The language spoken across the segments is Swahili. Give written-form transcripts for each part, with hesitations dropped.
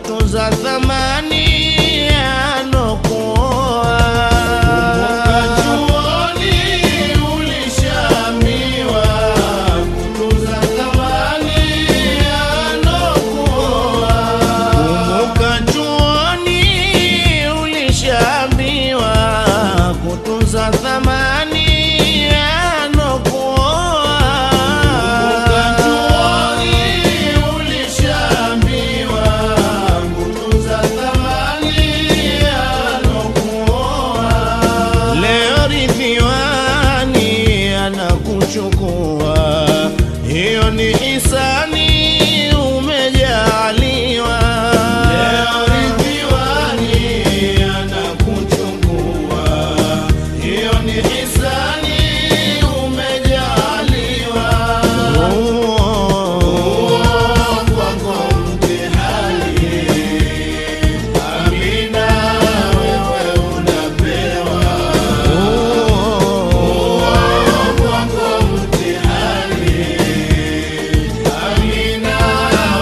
Kutunza thamani anokuoa. Kumbuka chuoni ulishaambiwa kutunza thamani anokuoa. Kumbuka chuoni ulishaambiwa kutunza thamani anokuoa. Kumbuka chuoni ulishaambiwa kutunza thamani anokuoa. Leo ridhiwani anakuchukua, hiyo ni hisani umejaliwa. Leo ridhiwani anakuchukua, hiyo ni hisani umejaliwa. Huo Kwako mtihani, Amina wewe unapewa. Kwako mtihani, Amina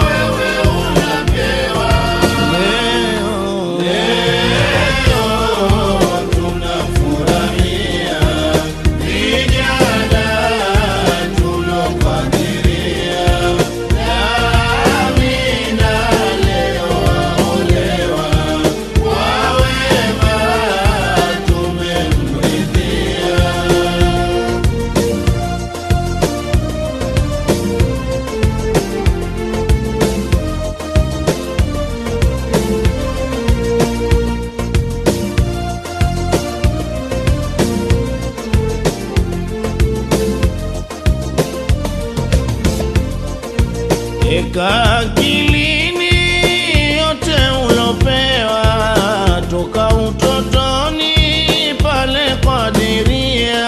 wewe unapewa. Leo Leo tunafurahia vijana tulokadiria, Amina leo waolewa, kwa wema tumemridhia. Eka akilini yote ulopewa toka utotoni pale Kadiria.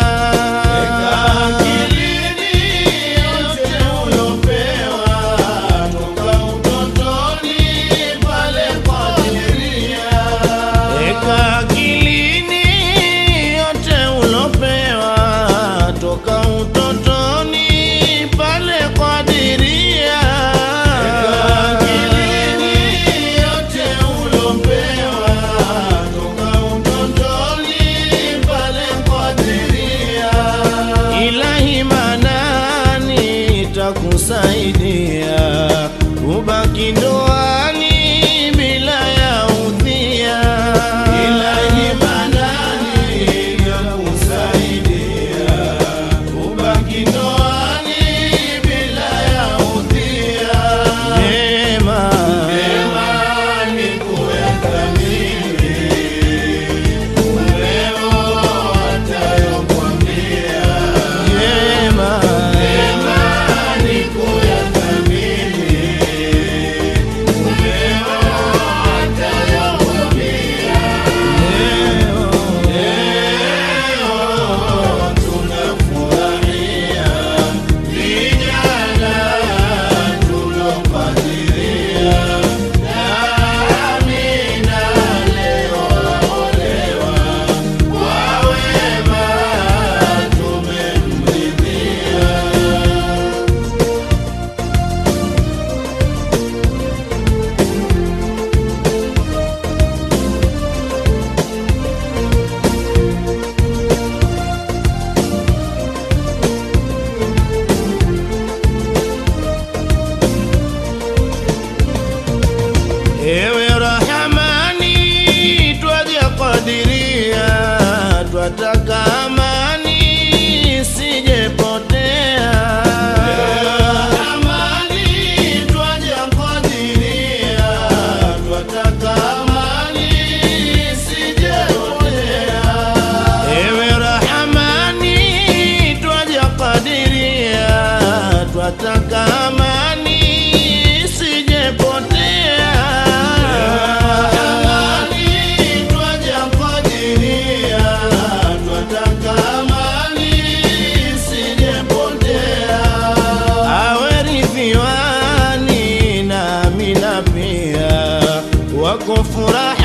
Akilini yote ulopewa toka utotoni pale Kadiria. Eka akilini yote ulopewa toka utotoni pale Kadiria. Akilini yote ulopewa toka utotoni pale Kadiria. Ilahi manani takusaidia ubaki ndoani bila ya udhia. Ilahi manani nakusaidia ubaki ndoani bila ya udhia. Neema Neema ni kuyathamini mumeo atayokwambia. neema Neema ni kuyathamini mumeo atayokwambia. leo Leo tunafurahia vijana tulokadiria, Amina leo waolewa, kwa wema tumemridhia. Ewe Rahamani, twaja kadiria, twataka amani isijepotea. Amani twaja kadiria, twataka amani isijepotea. Ewe Rahamani, twaja kadiria, twataka amani isijepotea. Amani twaja kadiria, twataka amani isijepotea. Awe ridhiwani na Amina pia wako furaha.